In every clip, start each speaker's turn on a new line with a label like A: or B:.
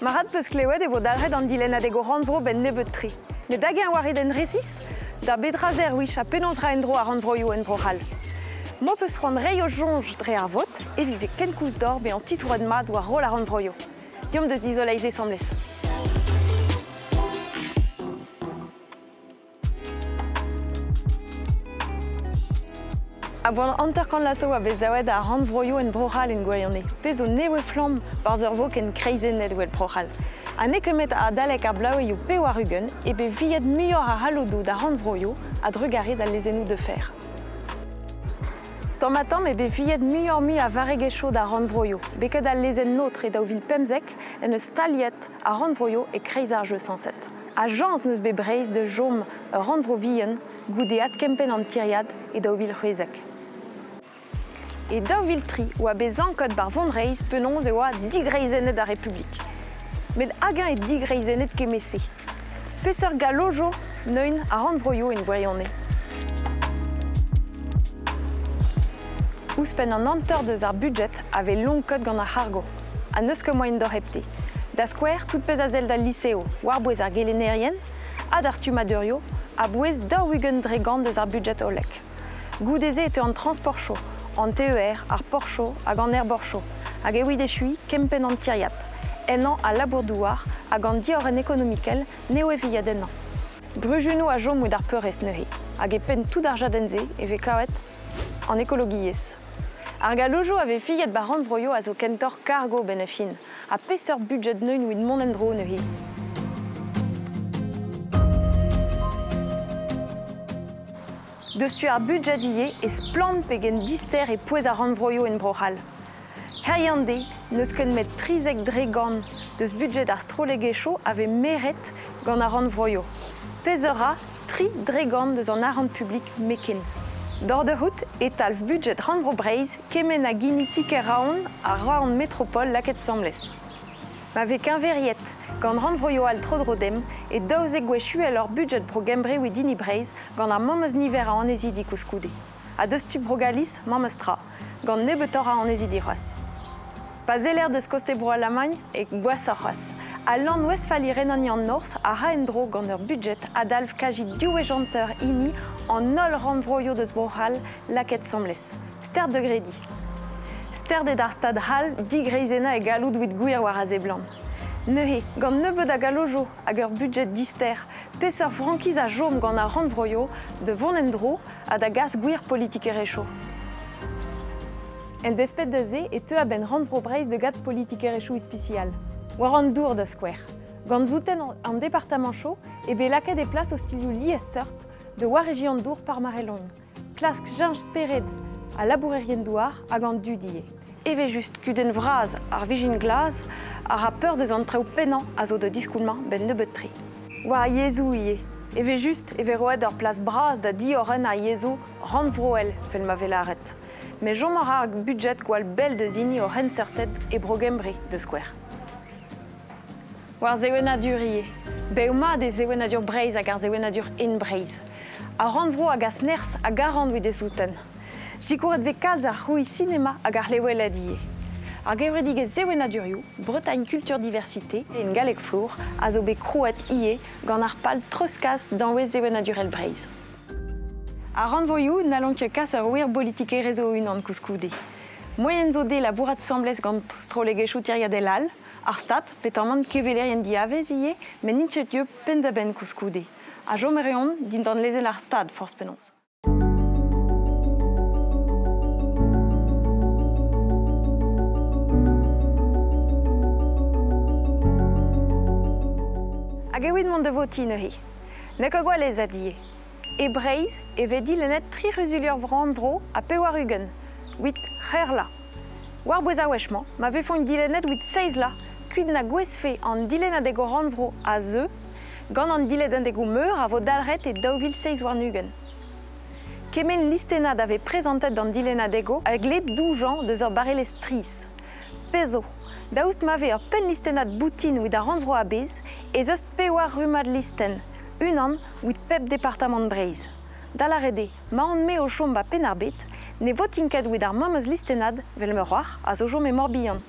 A: Marad peus klewet e vo dalc'het an dilennadeg o rannvro 'benn nebeut-tre. Met hag-eñ 'oa ret en resis? Da betra servij ha penaos 'ra en-dro ar rannvroioù en Bro-C'hall? M'ho peus c'hoant reiñ ho soñj dre ar vot e vije kenkoulz deoc'h bezañ titouret mat war roll ar rannvroioù. Deomp da zizoleiñ se asambles. A-boan 50 vloaz zo oa bet savet ar rannvroioù en Bro-C'hall en gwirionez. Pezh zo nevez-flamm 'barzh ur vokenn kreizennet 'wel Bro-C'hall. Ha n'eo ket 'met adalek ar bloavezhioù 80 eo bet vilhet muioc'h a c'halloudoù d'ar rannvroioù a-drugarez d'al lezennoù Defer. Tamm-ha-tamm eo bet vilhet muioc'h-mui a varregezhioù d'ar rannvroioù. Beket al lezenn Notre e 2015 en deus staliet ar rannvroioù e-kreiz ar jeu sañset. Ha jañs 'neus bet Breizh da chom ur rannvro vihan goude adkempenn an tiriad e 2016. E 2003 oa bet sanket 'bar Vonreizh penaos e oa digreizennet ar Republik. Met hag-eñ eo digreizennet kement-se? Peseurt gallojo neuint ar rannvroioù en gwirionez? Ouzhpenn an hanter deus ar budjed a vez lonket gant ar c'hargo ha n'eus ket moaien d'oc'h hepte. Da skouer, tout pezh a sell d'al liseoù, war-bouez ar gelennerien ha d'ar stummadurioù, a-bouez 40% deus ar budjed hollek. Goude-se e teu an transportchoù, an TER, ar porchoù hag an aerborzhioù, hag evit echuiñ kempenn an tiriad, ennañ al labour-douar hag an diorren ekonomikel n'eo e vilhed ennañ. Brujunoù a chom evit ar peurrest neuze, hag e penn tout ar jadenn-se e vez kavet an ekologiezh. Ar gallojoù a vez filhet 'ba rannvroioù a zo kentoc'h kargo 'benn ar fin, ha peseurt budjed neuint evit mont en-dro neuze? Deus tu ar budjed ivez e splann pegen dister e pouez ar rannvroioù en Bro-C'hall. Hiziv an deiz n'eus ket 'met 13% deus budjed ar strollegezhioù a vez meret gant ar rannvroioù. Pezh a ra 3% deus an arc'hant publik meken. D'hor da c'hoût e talv budjed Rannvro Breizh kement hag hini ti-kêr Roazhon ha Roazhon Metropole lakaet asambles. Ma vez keñveriet gant rannvroioù all tro-dro demp e 12 gwech uheloc'h budjed Bro-Gembre evit hini Breizh gant ar memes niver a annezidi koulskoude. Ha deus tu Bro-Galis, memes tra, gant nebeutoc'h a annezidi c'hoazh. Pa seller deus koste Bro-Alamagn e gwashoc'h c'hoazh. Al Land Westfalie-Rhénanie an Norzh a ra en-dro gant ur budjed a dalv kazi div wech hanter hini an holl rannvroioù deus Bro-C'hall lakaet asambles. Stert da grediñ. Stert eo d'ar Stad c'hall digreizennañ e galloud evit gwir war a seblant. Neuze, gant nebeut a gallojoù hag ur budjed dister, peseurt frankiz a chom gant ar rannvroioù da vont en-dro ha da gas gwir politikerezhioù? En desped da se e teu a-benn Rannvro Breizh da gat politikerezhioù ispisial. War an dour da skouer. Gant souten an departamanchoù eo bet lakaet e plas ostilhoù liesseurt da wareziñ an dour par Marelon. Klask cheñch spered al labourerien-douar hag an dud ivez. Evel-just, kudenn vras ar vijin glas a ra perzh eus an traoù pennañ a zo da diskoulmañ 'benn nebeut-tre. War ar yezhoù ivez. Evel-just e vez roet ur plas bras da diorren ar yezhoù rannvroel, 'vel ma vez lâret. Met chom a ra ar budjed gwall bell deus hini o c'henseurted e Bro-Gembre, da skouer. War sevenadur ivez. Bev-mat eo sevenadur Breizh hag ar sevenadur en Breizh. Ar rannvro a gas nerzh hag arc'hant evit e souten. Sikouret 'vez kalz ar c'hrouiñ sinema hag ar c'hleweled ivez. Ar gevredigezh sevenadurioù, Bretagne Culture Diversité, en galleg flour, a zo bet krouet ivez gant ar pal treuzkas danvez sevenadurel Breizh. Ar rannvroioù n'hallont ket kas ur wir bolitikerezh o-unan koulskoude. Moaien zo dezhe labourat asambles gant strollegezhioù tiriadel all, ar Stad, petamant kevelerien diavez ivez, met n'int ket dieub penn-da-benn koulskoude. Ha chom a reont dindan lezenn ar Stad, forzh penaos. Hag evit mont da votiñ neuze? N'eo ket gwall aes ivez. E Breizh e vez dilennet tri c'huzulier rannvro ha 80 evit c'herlañ. War-bouez ar wech-mañ, ma vefont dilennet evit seizh vloaz, kuit na gouezfe an dilennadegoù rannvro a zeu gant an dilennadegoù meur a vo dalc'het e 2027. Kement listennad a vez prezantet d'an dilennadegoù a gle doujañ deus ur barrelezh strizh. Pezh zo, daoust ma vez ur pennlistennad boutin evit ar rannvro a-bezh ez eus pevar rummad listenn, unan evit pep departamant Breizh. Da lâret eo, ma on-me o chom 'ba Penn-ar-Bed, ne votin ket evit ar memes listennad 'vel ma c'hoar a zo chom e Morbihan.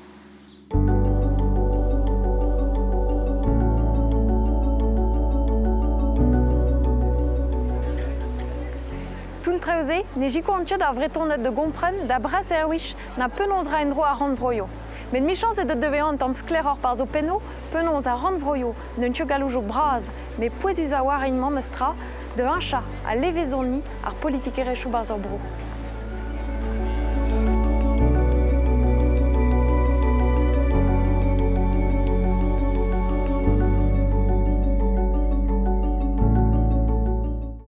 A: Neuze, ne sikouront ket ar Vretoned da gompren, da bres erwich, na penaos ra en-dro ar rannvroioù. Met 'michañs eo deut da vezañ un tamm sklaeroc'h 'barzh ho pennoù, penaos ar rannvroioù n'eus ket galloujoù bras, met pouezus a-walc'h int memes tra, da heñchañ ha levezoniñ ar politikerezhioù 'barzh hor bro.